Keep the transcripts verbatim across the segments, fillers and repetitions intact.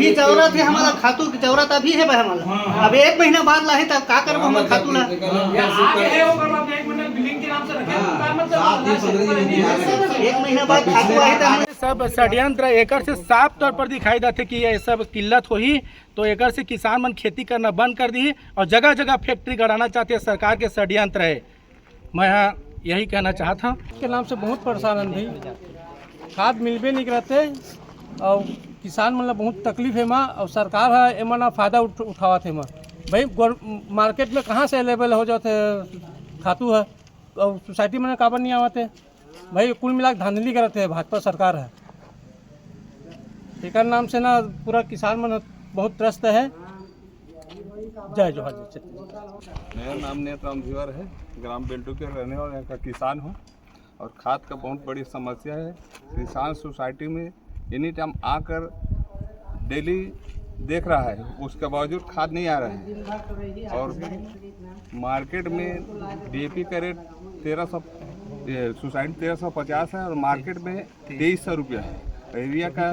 अभी जरूरत हे हमला खातू के, जरूरत अभी हे भाई हमला। हाँ, हाँ। अब एक महीना बाद लाही त का करबो हमर खातू ला? हाँ, आगे है वो, अगर आप एक महीना बिलिंग के नाम से रखे, हाँ, तो कार मतलब सात दिन, पंद्रह दिन नहीं आए। एक महीना बाद खातू आही त हम सब षड्यंत्र एकर से साफ तौर पर दिखाई देथे कि ये सब किल्लत होही, तो एकर से किसान मन खेती करना बंद कर दिही और जगह-जगह फैक्ट्री गड़ाना चाहथे, सरकार के षड्यंत्र है। मैं यहाँ यही कहना चाहत हँव। के नाम से बहुत परेशान हन भाई, खाद मिलबे नहीं करत हे और किसान मन ला बहुत तकलीफ हे एमा, और सरकार ह एमा ना फायदा उठ-, उठावत हे एमा। भाई गौर-, मार्केट में कहाँ से अवेलेबल हो जात हे खातू ह, और सोसाइटी में काबर नहीं आवत हे? भाई कुल मिला के धांधली करत हे भाजपा सरकार ह। एकर नाम से ना पूरा किसान मन बहुत त्रस्त हे। जय जोहार, जय छत्तीसगढ़। मेरा नाम नेत राम धीवर है, ग्राम बेल्टू के रहने वाला यहाँ का किसान हूँ। और खाद का बहुत बड़ी समस्या है। किसान सोसाइटी में एनी टाइम आकर डेली देख रहा है, उसके बावजूद खाद नहीं आ रहा है। और मार्केट में डीएपी का रेट तेरह सौ, ये सोसाइटी तेरह सौ पचास है और मार्केट में तेईस सौ रुपया है। एरिया का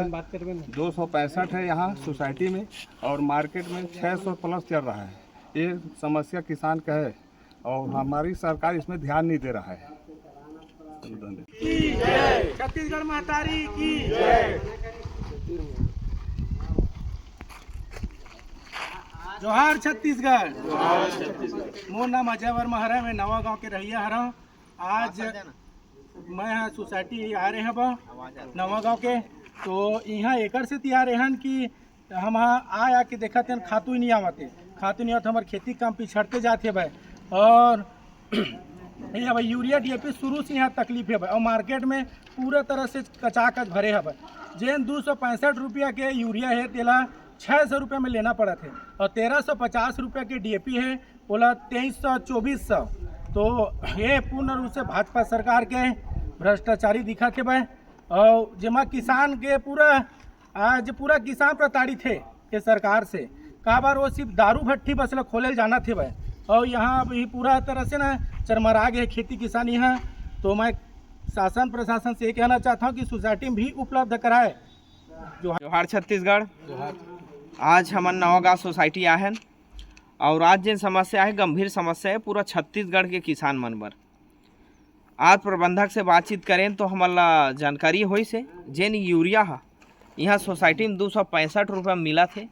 दो सौ पैंसठ है यहाँ सोसाइटी में और मार्केट में छः सौ प्लस चल रहा है। ये समस्या किसान का है और हमारी सरकार इसमें ध्यान नहीं दे रहा है। छत्तीसगढ़ महतारी की जोहार छत्तीसगढ़। मोर नाम अजय वर्मा हरे, मैं नवा गांव के रहइया हरव। आज मैं ह सोसाइटी आ रहे हब नवा गांव के, तो इहाँ एकर से तियार रहन कि हम ह आ आके देखत हन, खातू ही नहीं आवत हे, खातू नहीं आवत, हमर खेती काम पिछड़ते जात हे भाई। और ये भाई यूरिया डीएपी शुरू से यहाँ तकलीफ हे भाई, और मार्केट में पूरा तरह से कचाकच भरे हे भाई। जेन दो सौ पैंसठ रुपया के यूरिया हे, तेला छः सौ रुपया में लेना पड़त हे, और तेरह सौ पचास रुपया के डीएपी हे, ओला तेईस सौ, चौबीस सौ। तो ये पूर्ण रूप से भाजपा सरकार के भ्रष्टाचारी दिखत हे भाई। और जेमा किसान के पूरा, आज पूरा किसान प्रताड़ित हे ये सरकार से। काबर वो सिर्फ दारू भट्टी बस ला खोले ल जानत हे भाई। और यहाँ अभी पूरा तरह से ना चरमरा गए खेती किसानी है। तो मैं शासन प्रशासन से ये कहना चाहता हूँ कि सोसाइटी में भी उपलब्ध कराए। जोहार छत्तीसगढ़। आज हमन नवा गांव सोसाइटी आए हन और आज जेन समस्या हे, गंभीर समस्या हे पूरा छत्तीसगढ़ के किसान मन बर। आज प्रबंधक से बातचीत करेन तो हमन ला जानकारी होइस हे, जेन यूरिया ह इहाँ सोसाइटी में दो सौ पैंसठ रुपया मिलत हे,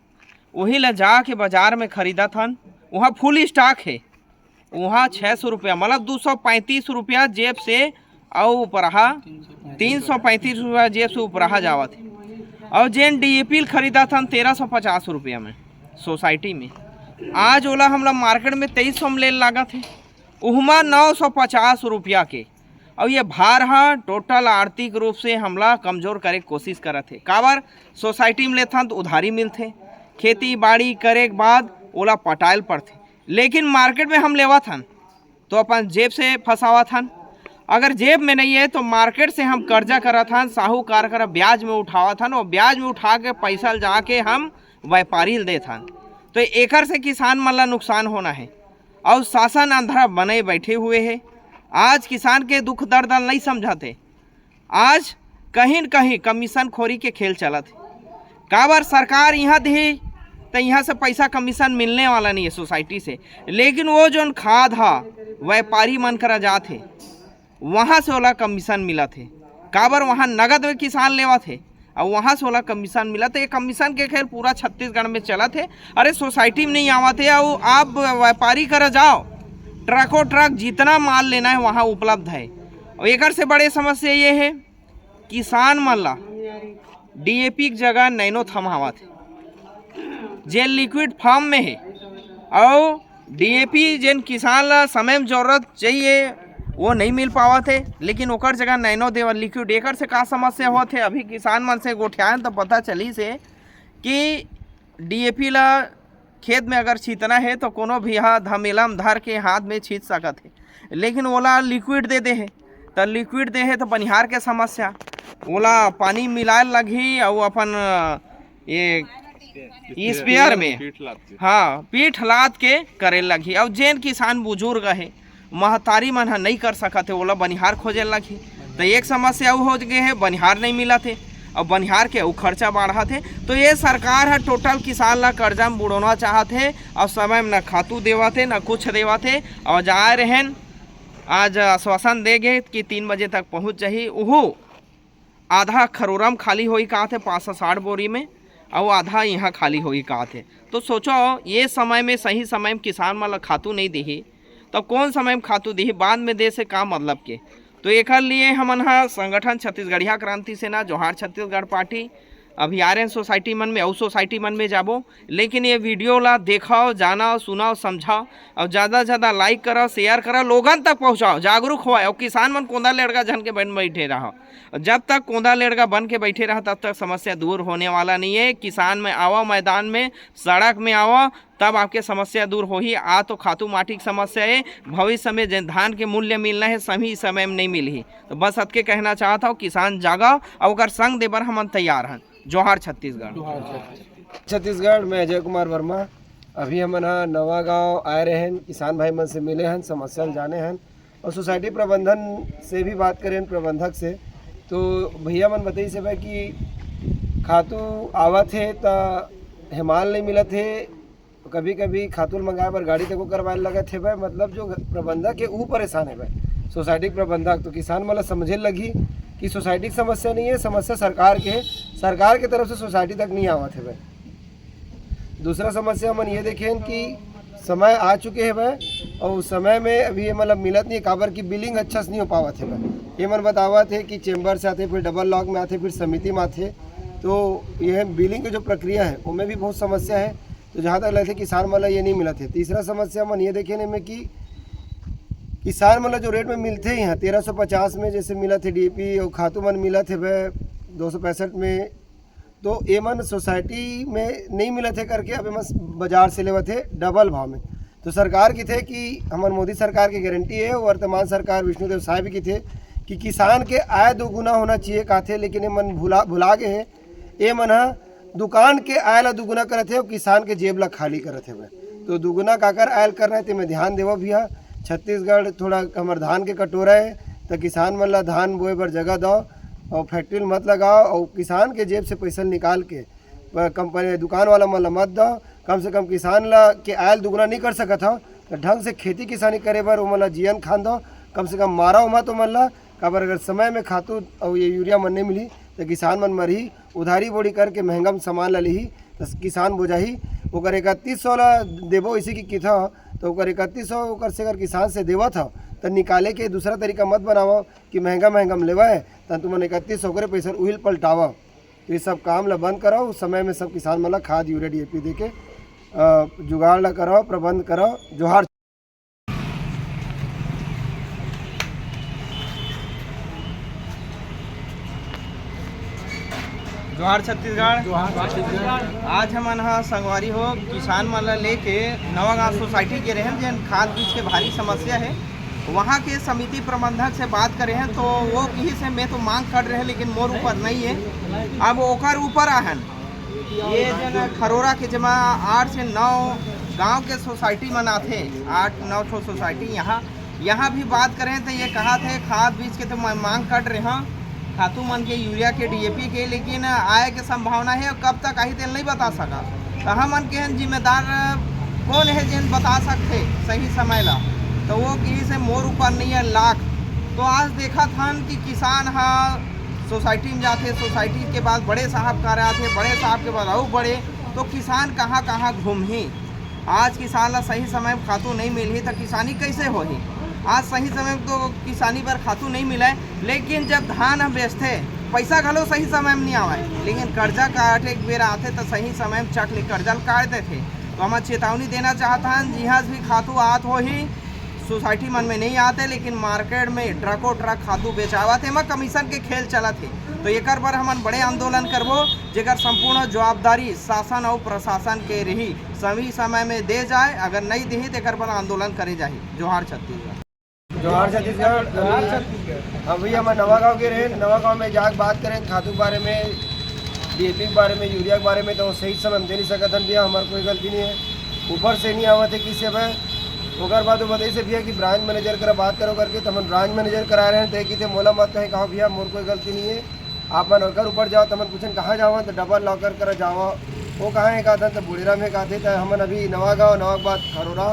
वही ला जाके बाजार में खरीदत हन। वहाँ फुल स्टॉक हे, वहाँ छः सौ रुपया, मतलब दो सौ पैंतीस रुपया जेब से अउ उपराहा, तीन सौ पैंतीस रुपया जेब से उपराहा जावत हे। और जेन डीएपी ल खरीदत हन तेरह सौ पचास रुपया में सोसाइटी में, आज ओला हमला मार्केट में तेईस सौ में ले लागत हे, उहमा नौ सौ पचास रुपया के। और ये भार हा टोटल आर्थिक रूप से हमला कमजोर करे के कोशिश करत हे। काबर, सोसाइटी में लेथन तो उधारी मिलथे, खेती बाड़ी करे के बाद ओला पटाए ल पड़थे, लेकिन मार्केट में हम लेवत हन तो अपन जेब से फंसावत हन। अगर जेब में नहीं है तो मार्केट से हम कर्जा करत हन, साहूकार करा ब्याज में उठावत हन, और ब्याज में उठा के पैसा ल जाके हम व्यापारी ल देत हन। तो एकर से किसान मन ला नुकसान होना है। अउ शासन अंधरा बने बैठे हुए हे। आज किसान के दुख दर्द ल नइ समझत हे। आज कहीं न कहीं कमीशन खोरी के खेल चलत हे। काबर सरकार इहाँ दिही त इहाँ से पैसा कमीशन मिलने वाला नहीं है सोसाइटी से, लेकिन वो जोन खाद हा व्यापारी मन करा जात हे, वहाँ से ओला कमीशन मिलत हे। काबर वहाँ नगद में किसान लेवत हे, अउ वहाँ से ओला कमीशन मिलत हे। ये कमीशन के खेल पूरा छत्तीसगढ़ में चलत हे। अरे, सोसाइटी में नहीं आवत हे, अउ आप व्यापारी करा जाओ, ट्रकों ट्रक जितना माल लेना है वहाँ उपलब्ध है। और एकर से बड़े समस्या ये है, किसान मन ला डीएपी के जगह नैनो थमावत हे, जे लिक्विड फॉर्म में है, अउ डीएपी जेन किसान ला समय में जरूरत चाहिए, वो नहीं मिल पावत हे, लेकिन ओकर जगह नैनो देवत लिक्विड। एकर से का समस्या होत हे, अभी किसान मन से गोठियान तो पता चलिस हे कि डीएपी ला खेत में अगर छीतना हे तो कोनो भी हा धमेला में धर के हाथ में छीत सकत हे, लेकिन ओला लिक्विड दे दे हे, त लिक्विड दे हे तो बनिहार के समस्या, ओला पानी मिलाए लगही अउ अपन, अ, ये स्पेयर में, पीठ लाद के। हाँ, पीठ लाद के करे लगही। अउ जेन किसान बुजुर्ग हे, महतारी मन ह नइ कर सकत हे, ओला बनिहार खोजे लगही। त एक समस्या अउ हो गे हे, बनिहार नइ मिलत हे। अउ बनिहार के अउ खर्चा बाढ़त हे। तो ये सरकार ह टोटल किसान ला कर्जा में बुड़ोना चाहत हे, अउ समय में न खातू देवत हे, न कुछ देवत हे। अउ जाए रहेन, आज आश्वासन दे गे कि तीन बजे तक पहुँच जाही, उहू आधा खरोरा में खाली होही कहाथे, पाँच सौ साठ बोरी में, अउ आधा इहाँ खाली होही कहाथे। तो सोचो, ये समय में, सही समय में किसान मन ल खातू नहीं देही, तो कौन समय में खातू देही? बाद में दे से का मतलब के? तो एकर लिए हमन ह संगठन छत्तीसगढ़िया क्रांति सेना, जोहार छत्तीसगढ़ पार्टी, अभी आर्यन सोसाइटी मन में, अउ सोसाइटी मन में जाबो, लेकिन ये वीडियो ला देखव, जानव, सुनव, समझव, अउ ज्यादा से ज्यादा like करव, share करव, लोगन तक पहुँचाव, जागरूक होवय। अउ किसान मन कोंदा लेड़गा झन के बन बैठे रहव। जब तक कोंदा लेड़गा बन के बैठे रहव, तब तक समस्या दूर होने वाला नहीं है। किसान में आवव, मैदान में, सड़क में आवव, तब आपके समस्या दूर होही। आ तो खातू माटी के समस्या है, भविष्य में जेन धान के मूल्य मिलना है, सही समय में नहीं मिलही। तो बस अतके कहना चाहत हव, किसान जागव, अउ ओकर संग दे बर हमन तैयार हन। जोहार छत्तीसगढ़। छत्तीसगढ़, मैं अजय कुमार वर्मा। अभी हमन ह नवा गांव आए रहेन, किसान भाई मन से मिले हन, समस्या ल जाने हन और सोसाइटी प्रबंधन से भी बात करेन, प्रबंधक से। तो भैया मन बताइस हे कि खातू आवत हे त हेमाल नहीं मिलत हे, कभी कभी खातू ल मंगाए बर गाड़ी तको करवाए लगत हेवय। मतलब जो प्रबंधक हे, ऊ परेशान हेवय, सोसाइटी के प्रबंधक। तो किसान मन ल समझे लगही कि सोसाइटी के समस्या नहीं है, समस्या सरकार के है, सरकार के तरफ से सोसाइटी तक नहीं आवत हेवय। दूसरा समस्या हमन ये देखेन कि समय आ चुके हेवय और समय में अभी ये मतलब मिलत नहीं, काबर कि बिलिंग अच्छा से नहीं हो पावत हेवय। ये मन बतावत हे कि चेंबर से आथे, फिर डबल लॉक में आथे, फिर समिति में आथे, तो यह बिलिंग के जो प्रक्रिया है, ओमे भी बहुत समस्या है। तो जहाँ तक लगथे किसान मन ल ये नहीं मिलत हे। तीसरा समस्या मन ये देखेन एमे कि किसान मन ल जो रेट में मिलथे यहाँ तेरह सौ पचास में, जैसे मिलत हे डीएपी और खातू मन मिलत हेवय दो सौ पैंसठ में, तो एमन सोसाइटी में नहीं मिलत हे करके अब एमन बाजार से लेवत हे डबल भाव में। तो सरकार किथे कि हमर मोदी सरकार के गारंटी है, वर्तमान सरकार विष्णुदेव साय भी किथे कि किसान के आय दोगुना होना चाहिए काथे, लेकिन एमन भुला भुला गए हे। एमन ह दुकान के आय ला दुगुना करत हे और किसान के जेब ला खाली करत हे। तो दुगुना काकर आय ल करना है, तेमे ध्यान देवो भैया। छत्तीसगढ़ थोड़ा हमर धान के कटोरा है, तो किसान मन ला धान बोए बर जगह दो और फैक्ट्री ल मत लगाओ और किसान के जेब से पैसा निकाल के प-, कंपनी, दुकान वाला मन ला मत दो। कम से कम किसान ला के आय ल दुगुना नहीं कर सकत हो, तो ढंग से खेती किसानी करे बर ओमन ला जीवन खान दो, कम से कम मारा मत ओमन ला। काबर अगर समय में खातू अउ ये यूरिया मन नहीं मिली, तो किसान मन मरही, उधारी बोड़ी करके महंगा में सामान ला लिही, तो किसान बोजाही। ओकर इकतीस सौ ला देबो, इसी की किथा, तो ओकर इकतीस सौ ओकर से अगर किसान से देवत हो, तो निकाले के दूसरा तरीका मत बनावो कि महंगा महंगा में लेवा है, तो तुमन इकतीस सौ ओकरे पैसा उहिल पलटावा। तो ये सब काम ला बंद कराओ, उस समय में सब किसान मन ला खाद, यूरिया, डीएपी दे के, अ, जुगाड़ ला कराओ, प्रबंध कराओ। जोहार। जोहार छत्तीसगढ़। जोहार छत्तीसगढ़। आज हमन ह संगवारी हो किसान मन ला लेके नवा गांव सोसाइटी के रहेन, जेन खाद बीज के भारी समस्या है। वहाँ के समिति प्रबंधक से बात करे हैं तो वो कही से मैं तो मांग कर रहे हैं, लेकिन मोर ऊपर नहीं है, अब ओकर ऊपर आहन। ये जन खरोरा के जमा आठ से नौ गांव के सोसाइटी मन आथे, आठ नौ ठो सोसाइटी। यहाँ, यहाँ भी बात करें तो ये कहा थे खाद बीज के तो मैं मांग कर रहे हैं, खातू मन के, यूरिया के, डीएपी के, लेकिन आए के संभावना है, कब तक आही तेल नहीं बता सका। तो हमन के हन जिम्मेदार कौन है जेन बता सकथे सही समय ला? तो वो कही से मोर ऊपर नहीं है लाख। तो आज देखत हन कि किसान ह सोसाइटी में जाथे, सोसाइटी के बाद बड़े साहब करा आथे, बड़े साहब के बाद अउ बड़े, तो किसान कहाँ कहाँ घूमही? आज किसान ला सही समय में खातू नहीं मिलही तो किसानी कैसे होही? आज सही समय में तो किसानी बर खातू नहीं मिले, लेकिन जब धान हम बेचथे, पैसा घलो सही समय में नहीं आवे, लेकिन कर्जा काटे के बेरा आथे तो सही समय में चक ले कर्जा ल काट देथे। तो हम चेतावनी देना चाहत हन, जिहाँ भी खातू आत होही, सोसाइटी मन में नहीं आते, लेकिन मार्केट में ट्रकों ट्रक खातू बेचावत हे, एमा कमीशन के खेल चलत हे। तो एकर बर हमन बड़े आंदोलन करबो, जेकर संपूर्ण जवाबदारी शासन अउ प्रशासन के रही, सही समय में दे जाए, अगर नहीं दिही, तो एकर बर आंदोलन करे जाही। जोहार छत्तीसगढ़। जोहार छत्तीसगढ़। अभी हम नवा गांव के रहे, नवा गांव में जाके बात करें खातू के बारे में, डीएपी के बारे में, यूरिया के बारे में, तो सही समय हम दे नहीं सकत हन भैया, हमार कोई गलती नहीं है, ऊपर से नहीं आवत है किसी पे। ओकर बाद वो बताइस भैया कि ब्रांच मैनेजर करा बात करो करके, तो हम ब्रांच मैनेजर करा रहे हैं, तो ये किथे मोला मत कहे, कहा भैया मोर कोई गलती नहीं है, आप मन ओकर ऊपर जाओ, त हमन पूछन, "कहाँ जावं?" त डबल लॉकर करा जावं। वो कहाँ हे कहथन? त बुड़ेरा में कहथे। त हमन अभी नवा गाँव, नवा के बाद खरोरा,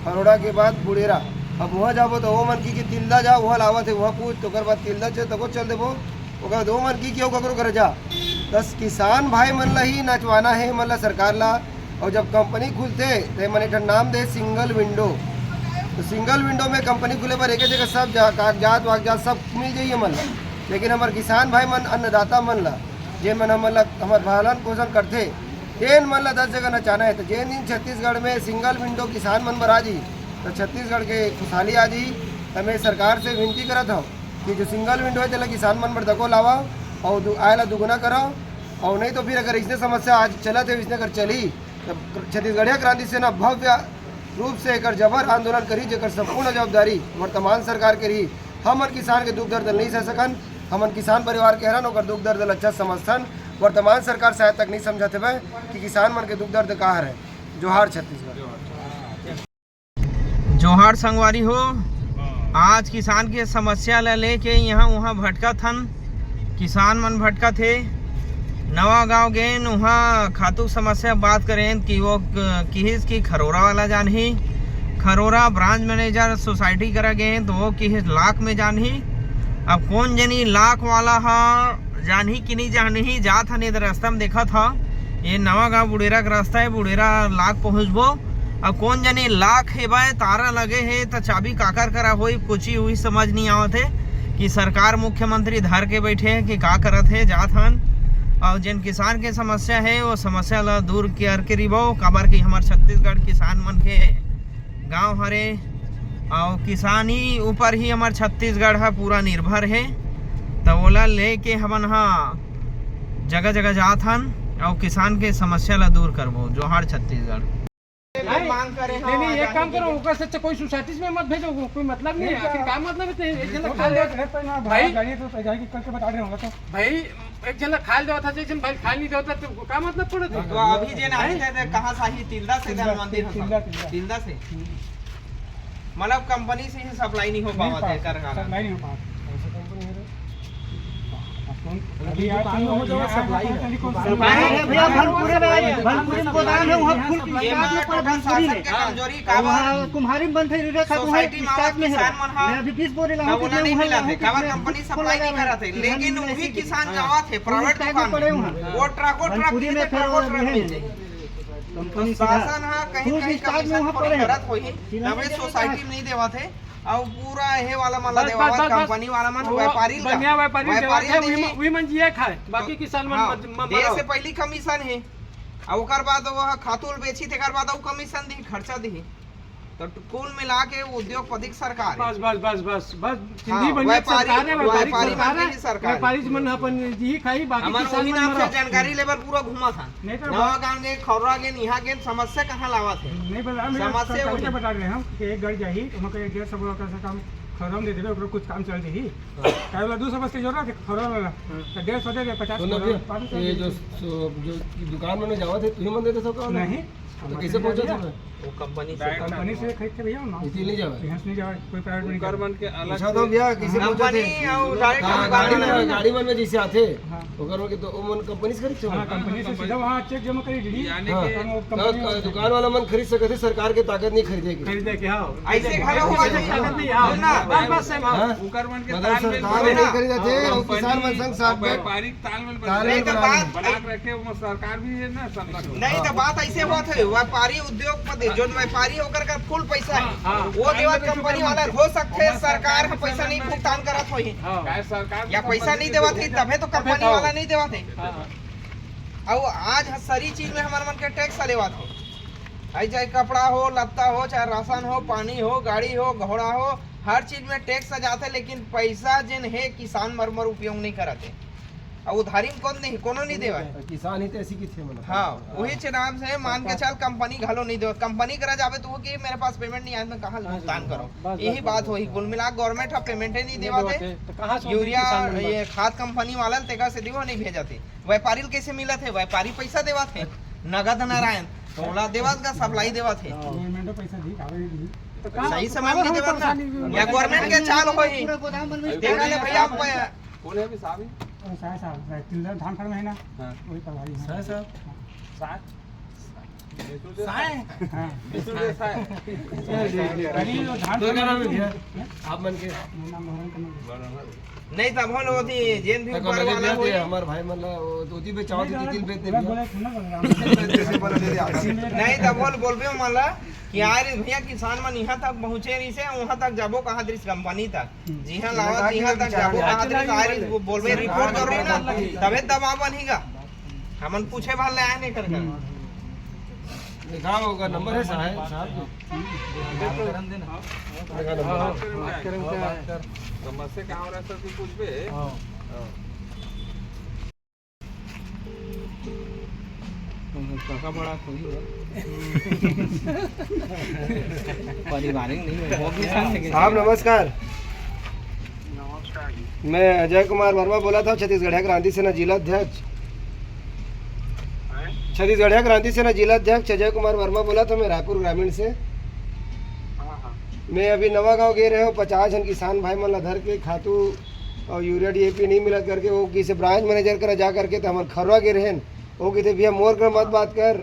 खरोरा के बाद बुड़ेरा। अब वहाँ जाबो त वो मन की कि तिल्दा जा, वहाँ लावत हे, वहाँ पूछ, त ओकर बाद तिल्दा चल, तको चल देबो। ओकर बाद वो मन की कि वो ककरो घर जा। बस किसान भाई मन ला ही नचवाना हे, मन ला, सरकार ला। और जब कंपनी खुलथे, त मन एक ठन नाम दे, सिंगल विंडो। तो सिंगल विंडो में कंपनी खुले बर एक जगह सब जा-, कागजात वागजात सब मिल जाही हमन ला। लेकिन हमर किसान भाई मन, अन्नदाता मन ला, जेन मन हमन ला, हमर पालन पोषण करथे, तेन मन ला दस जगह नचाना हे। तो जेन दिन छत्तीसगढ़ में सिंगल विंडो किसान मन बर आ जाही, तो छत्तीसगढ़ के खुशहाली आ जाही। तो मैं सरकार से विनती करत हूँ कि जो सिंगल विंडो हे, तेला किसान मन बर तको लावा और दु-, आय ला दुगुना करा। और नहीं तो फिर अगर इसने समस्या आज चलत हे, इसने अगर चली, तो छत्तीसगढ़िया क्रांति सेना भव्य रूप से एकर जबर आंदोलन करही, जेकर संपूर्ण जवाबदारी वर्तमान सरकार के रही। हमन किसान के दुख दर्द ल नहीं सह सकन, हमन किसान परिवार के हरन, ओकर दुख दर्द ल अच्छा समझथन। वर्तमान सरकार शायद तक नहीं समझत हवे कि किसान मन के दुख दर्द का हरे। जोहार छत्तीसगढ़। जोहार संगवारी हो। आज किसान के समस्या ला लेके यहाँ वहाँ भटकत हन, किसान मन भटकत हे। नवा गांव गेन, वहाँ खातू समस्या बात करें कि वो क-, किहिस कि खरोरा वाला जानही, खरोरा ब्रांच मैनेजर सोसाइटी करा गेन, तो वो किहिस लाख में जानही। अब कौन जनी लाख वाला हा जानही कि नहीं जानही, जात हन, ये रस्ता में देखत हा, ये नवा गांव बुड़ेरा के रास्ता है, बुड़ेरा लाख पहुंचबो। अब कौन जनी लाख हेबे, तारा लगे हे, त चाबी काकर करा होई, कुछ ही उही समझ नहीं आवत हे कि सरकार मुख्यमंत्री धर के बैठे हे कि का करत हे, जात हन। और जिन किसान के समस्या है, वो समस्या ला दूर करके रिबो, काबर कि हमर छत्तीसगढ़ किसान मन के गांव हरे, और किसानी ऊपर ही हमर छत्तीसगढ़ ह पूरा निर्भर हे। त ओला लेके हमन ह जगह जगह जात हन और किसान के समस्या ला दूर करबो। जोहार छत्तीसगढ़। नहीं, मांग करे नहीं, हो, नहीं, एक आजादी काम के करो, लिए। ओकर से अच्छा कोई सोसाइटी में मत भेजो, कोई मतलब नहीं है। नहीं, आखिर क्या मतलब है? एक जन वो खा ले। घर पे ना, भाई। भाई, गाड़ी तो जाएगी, कल के बता रहे होंगे तो। भाई, एक जन खाए देवत है, एक जन भाई खाए नहीं देवत है, तो का मतलब पड़त है? तो अभी जे नहीं थे, थे कहाँ से ही? तिल्दा से तिल्दा, मंदिर है तिल्दा, सब। तिल्दा। तिल्दा से। हम्म। मतलब कंपनी से ही सप्लाई नहीं हो नहीं पावत है पावत, कारखाना। सप्लाई नहीं हो पावत। ऐसा कंपनी है रे। अब कौन, अभी अभी यार दुकान में हो जाओ, यहाँ सप्लाई है। कौन सी दुकान है? अरे भैया, भनपुरे में, भनपुरे में गोदाम है, वहाँ फुल ये स्टॉक में बात पड़ा, भनपुरी शासन में। के कमजोरी का वहाँ बात? कुम्हारी में बनते रे, खा, वहाँ सोसाइटी में स्टॉक में है। किसान मन हा मैं अभी बीस बोरी लाऊं, तो कितना उन्हें नहीं वहाँ मिला लाऊं, थे, काबर कितना कंपनी फुल सप्लाई लगा नहीं रहा है। करत है, लेकिन वही किसान हाँ। जावत है, प्राइवेट स्टॉक में दुकान पड़े में। हुए हैं। वो ट्रको ट्रक भनपुरी में फिर प्राइवेट वो दुकान है। मिल जाए। कंपनी सीधा। शासन हा कहीं फुल कहीं स्टॉक में कमीशन वहाँ थोड़ी पड़े हैं। करत होही, सीधा तबे नहीं सोसाइटी में नहीं देवत है। और पूरा ये वाला मन ला बस, देवा बस, बस, बस। कंपनी वाला मन, वो व्यापारी ला। बनिया व्यापारी व्यापारी देवत है, ला वही देही। मन, वही मन जिए खाए, बाकी तो किसान मन हाँ, मत, मत देश मराओ। से पहली कमीशन है, और ओकर बाद वो खातू ल बेची, तेकर बाद वो कमीशन दी, खर्चा दी। तो कुल मिला के उद्योगपति के सरकार है। बस, बस, बस, बस, बस, हाँ, चिंधी बनिया व्यापारी, सरकार है, व्यापारी व्यापारी सरकार मन है, के ही सरकार है। व्यापारी मन अपन जी खाई, बाकी हमन किसान वही मन नाम से मराओ। जानकारी लेबर पूरा घूमा था। नहीं तो नवा बात गांव के, खौरा के, निहा के समस्या कहाँ लावत है? नहीं, बस हम समस्या सरकार वही। के बता रहे हैं हम कि एक गाड़ी जाही, तो हमको एक डेढ़ सौ बोरा का काम खौरा में दे देवे, ओकरो कुछ काम चल जाही। हाँ। काहे वाला दो सौ बस के जरूरत है, खौरा वाला। हाँ। तो डेढ़ सौ दे दे, पचास तो ना खौरा भैया, पाँच सौ ये दे जो, दे। जो, जो दुकान में जावत है, तू ही मन दे दे सबका वाला? नहीं। तो कैसे पहुंचा था मैं? वो कंपनी से। कंपनी से खरीद के भैया ना। इतनी नहीं जावे। यहाँ से नहीं जावे, कोई प्राइवेट नहीं ओकर जावे। मन के अलग पूछा था से भैया, कैसे पहुंचा थे? कंपनी और डायरेक्ट हाँ, हम गाड़ी गाड़ी में, में। गाड़ी मन में जैसे आते, हाँ। ओकर मन के तो वो मन कंपनी से खरीदते हो? हाँ, कंपनी से सीधा वहाँ चेक जमा करी दीदी। यानी हाँ। कि हम वो तो कंपनी क-, दुकान वाला मन खरीद सकते, सरकार के ताकत नहीं खरीदे के। खरीदे के, हाँ। ऐसे घलो हो ऐसे जाए। ताकत नहीं, हाँ। ना। बस, बस, same, हाँ। हाँ? ओकर मन के मतलब तालमेल सरकार बने नहीं ना। खरीदते, हाँ, और किसान मन संग साथ में व्यापारिक तालमेल बना तालमेल नहीं, तो बना बात बना के रखे, वो सरकार भी है ना, संरक्षण। नहीं, तो हाँ। बात ऐसे होत है, व्यापारी उद्योगपति, जोन व्यापारी ओकर का फुल पैसा है, हाँ, हाँ। वो देवत कंपनी वाला हो सकते हैं, सरकार का पैसा नहीं भुगतान करत होही। हाँ। या पैसा नहीं देवत है, तबे तो कंपनी वाला नहीं देवत है। हाँ। और आज ह-, सारी चीज में हमारे मन के टैक्स लेवत है। आई चाहे कपड़ा हो, लत्ता हो, चाहे राशन हो, पानी हो, गाड़ी हो, घोड़ा हो, हर चीज में टैक्स आ जाते, लेकिन पैसा जिन है किसान मर मर उपयोग नहीं करते। अब उधारी में कौन नहीं, कोनो नहीं देवे। किसान ही तो ऐसी की थे मतलब। हाँ, वही चे नाम से मान के चल, कंपनी घलो नहीं देवे। कंपनी करा जावे तो वो कि मेरे पास पेमेंट नहीं आया, मैं कहाँ भुगतान करूँ? बस, बस, यही बस, बात बस। वही। कुल मिला गवर्नमेंट अब पेमेंट ही नहीं नहीं देवा देवा थे। थे, तो कहाँ से यूरिया, उनकी किसान ये खाद कंपनी वाला तेका से दिवा नहीं भेजा थे। व्यापारी ल कैसे मिलत है? व्यापारी पैसा देवत है, नगद नारायण, तो ओला देवत का सप्लाई देवत है। गवर्नमेंट पैसा दी, कागज दी। तो का-, सही समय में नहीं देवत ना। या गवर्नमेंट के चाल होही। पूरा गोदाम बन में देखा ले भैया, आप कौन है अभी साहब? साय साहब, तिलदा धान खड़ में है ना? हाँ। वही प्रभारी हैं। साय साहब। हाँ। साय? साय? हाँ। बिल्कुल साय। अरे, वो धान तो खड़ क्या नाम है में भैया? आप मन के? मेरा नाम मोहन कन्नड़ है। नहीं, तब हम लोग ओती जेन भी तो ऊपर वाला होई। हमार भाई मन ला, वो धोती बेचावत हे, तिल बेचते भैया। बोला, सुना बोल रहा हूँ। तिल बेचते बोला, दे दे, आधा। नहीं, तब बोल, बोलबे मन ला कि यार भैया, किसान मन यहाँ तक पहुँचे रहिसे, वहाँ तक जाबो कहाँ दृश्य कंपनी तक। हम्म। जिहाँ लावत, जिहाँ तक जाबो, कहाँ दृश्य आए रहिस, वो बोलबे, रिपोर्ट कर रही ना, तबे दबाव बनिगा। हमन पूछे भर ले आए नहीं कर कर। हम्म। लिखा होगा, नंबर है साहब, साहब। लिखा नंबर। बात करें, बात करें। समस्या कहाँ हो रहा है, सर, कुछ पूछबे? हाँ। हाँ। काका बड़ा कोई है। पारिवारिक नहीं है, वो भी साथ है। साहब, नमस्कार। नमस्कार जी। मैं अजय कुमार वर्मा बोला था, छत्तीसगढ़िया क्रांति सेना जिला अध्यक्ष। हैं? छत्तीसगढ़िया क्रांति सेना जिला अध्यक्ष अजय कुमार वर्मा बोला था, मैं रायपुर ग्रामीण से। हाँ, हाँ। मैं अभी नवा गांव गे रहे हूँ, पचास झन किसान भाई मन ला धर के खातू और यूरिया डीएपी नहीं मिलत करके वो किसे ब्रांच मैनेजर करा जा करके तो हमर खरवा गे रहेन। वो किथे, "भैया, मोर कर मत बात कर,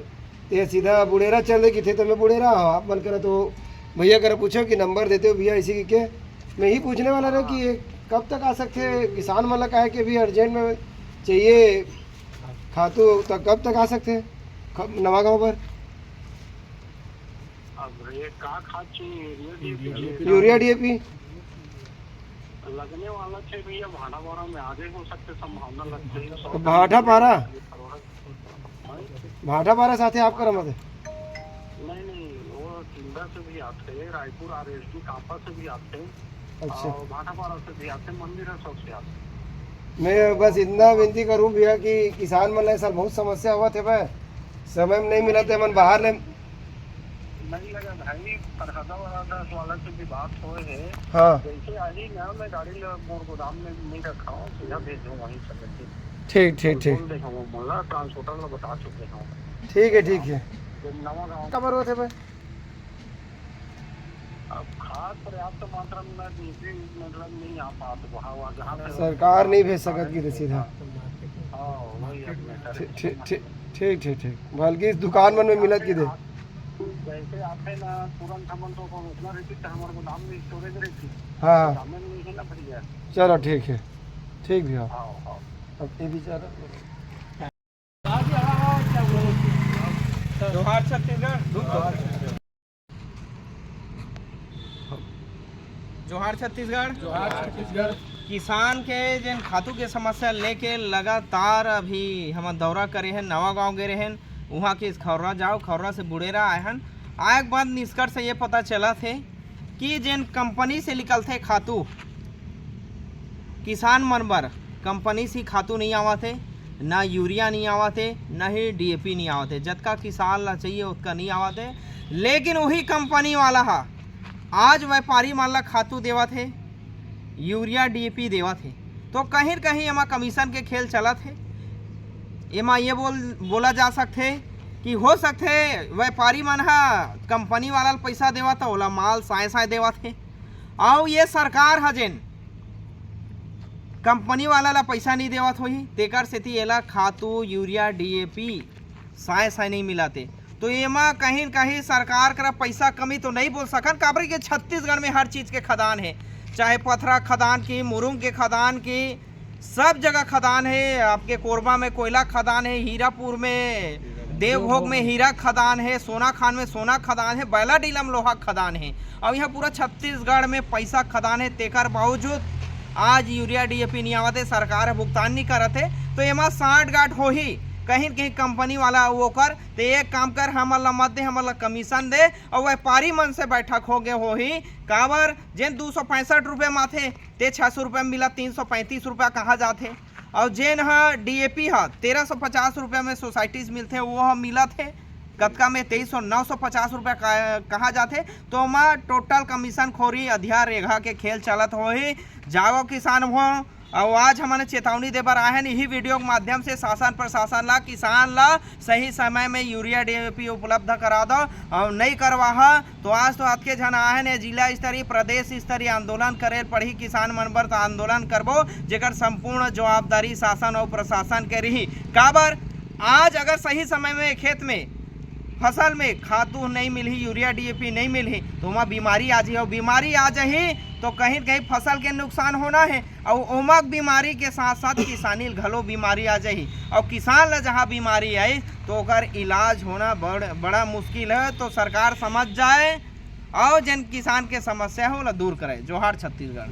ते सीधा बुढ़ेरा चल दे," किथे, तो मैं बुढ़ेरा हूँ, आप मन करा तो भैया करा पूछो कि नंबर देते हो भैया, इसी के। मैं ही पूछने वाला रहा कि ये कब तक आ सकते, किसान मन ला कहे कि अभी अर्जेंट में चाहिए खातू, तो कब तक आ सकते हैं ख-, नवा गांव पर? अब ये का खाद चाहिए? Urea DAP? Urea DAP. लगने वाला थे भैया, भाटापारा में आगे हो सकते, संभावना लगती है। तो भाटापारा? भाटापारा साथे आप करम आते? नहीं, नहीं, वो तिल्दा से भी आते हैं, रायपुर आरएसडी कापा से भी आते हैं, अच्छा। और भाटापारा से भी आते हैं, मंदिर है, सबसे आते हैं। मैं बस इतना विनती करूं भैया कि किसान मन ला ऐसा बहुत समस्या होवत हे भाई, समय में नहीं मिलत हे, मन बाहर ले नहीं लगा भाई, फरहादा वरहादा वाला से भी बात होए है। हाँ। जैसे आई ना, मैं गाड़ी ला मोर गोदाम में नहीं रखा हूँ, सीधा भेज दूँ वहीं से लेके। ठीक, ठीक, ठीक। बोल दे हम, मोला ट्रांसपोर्टर ला बता चुके हैं। ठीक है, ठीक है। तो नवा गाँव। काबर होत हे भाई? अब खाद पर्याप्त मात्रा में डीएपी मतलब नहीं आ पात वहाँ, वहाँ जहाँ पे सरकार नहीं भेज सकत किथे सीधा। हाँ, वही अब मैटर है। ठीक, ठीक, ठीक, ठीक, ठीक। बल्कि इस दुकान मन में मिलत किथे। जैसे आथे ना, तुरंत हमन तो उतना रिपीट हमारे गोदाम में स्टोरेज रहती। हाँ, हाँ। गोदाम में नहीं है ना भैया। चलो, ठीक है, ठीक भैया। हाँ, हाँ। अब ये बेचारा जोहार छत्तीसगढ़। जोहार छत्तीसगढ़। जोहार छत्तीसगढ़। किसान के जेन खातू के समस्या लेके लगातार अभी हमन दौरा करे हन, नवा गांव गे रहेन, उहाँ के खौरा जाओ, खौरा से बुड़ेरा आए हन। आए के बाद निष्कर्ष ये पता चलत हे कि जेन कंपनी से निकलथे खातू, किसान मन बर कंपनी से खातू नहीं आवत हे, ना यूरिया नहीं आवत हे, ना ही डीएपी नहीं आवत हे। जतका किसान ला चाहिए, ओतका नहीं आवत हे। लेकिन वही कंपनी वाला हा आज व्यापारी मन ला खातू देवत हे, यूरिया डीएपी देवत हे, तो कहीं न कहीं एमा कमीशन के खेल चलत हे। एमा ये बोल, बोला जा सकथे कि हो सकथे व्यापारी मन हा कंपनी वाला ल पैसा देवत, ओला माल साय साय देवत हे, अउ ये सरकार ह जेन कंपनी वाला ला पैसा नहीं देवत होही, तेकर सेती एला खातू, यूरिया, डीएपी साय साय नहीं मिलत हे। तो एमा कहीं न कहीं सरकार करा पैसा कमी तो नहीं बोल सकन, काबर के छत्तीसगढ़ में हर चीज के खदान हे, चाहे पथरा खदान की, मुरुंग के खदान की, सब जगह खदान हे। आपके कोरबा में कोयला खदान हे, हीरापुर में, देवभोग में हीरा खदान हे, सोना खान में सोना खदान हे, बैलाडीला में लोहा खदान हे। अब यहाँ पूरा छत्तीसगढ़ में पैसा खदान हे, तेकर बावजूद आज यूरिया डीएपी नहीं आवत हे, सरकार ह भुगतान नहीं करत हे। तो एमा सांठगांठ होही कहीं न कहीं कंपनी वाला अउ ओकर। तो एक काम कर, हमन ला मत दे, हमन ला कमीशन दे। अउ व्यापारी मन से बैठक हो गए होही, काबर जेन दू सौ पैंसठ रुपये म आथे, ते छः सौ रुपये में मिला, तीन सौ पैंतीस रुपया कहाँ जाथे? अउ जेन ह डीएपी ह तेरह सौ पचास रुपया में सोसाइटीज मिलथे, वो ह मिलत हे कतका में? तेईस सौ, नौ सौ पचास रुपया का-, कहाँ जाथे? तो ओमा टोटल कमीशन खोरी अधिया रेघा के खेल चलत होही। जाओ किसान हो, अउ आज हमन चेतावनी दे बर आए हन इही वीडियो के माध्यम से शासन प्रशासन ला, किसान ला सही समय में यूरिया डीएपी उपलब्ध करा दो। अउ नहीं करवाहा तो आज तो अतके झन आए हन, जिला स्तरीय, प्रदेश स्तरीय आंदोलन करे पड़ही किसान मन बर। तो आंदोलन करबो जेकर संपूर्ण जवाबदारी शासन अउ प्रशासन के रही। काबर आज अगर सही समय में खेत में फसल में खातू नहीं मिलही, यूरिया डीएपी नहीं मिलही, तो ओमा बीमारी आ जाही, अउ बीमारी आ जाही तो कहीं न कहीं फसल के नुकसान होना है, अउ ओमा बीमारी के साथ साथ किसानी ल घलो बीमारी आ जाही, अउ किसान ला जहाँ बीमारी आई तो ओकर इलाज होना बड़ बड़ा मुश्किल है। तो सरकार समझ जाए अउ जेन किसान के समस्या हो ओला दूर करे। जोहार छत्तीसगढ़।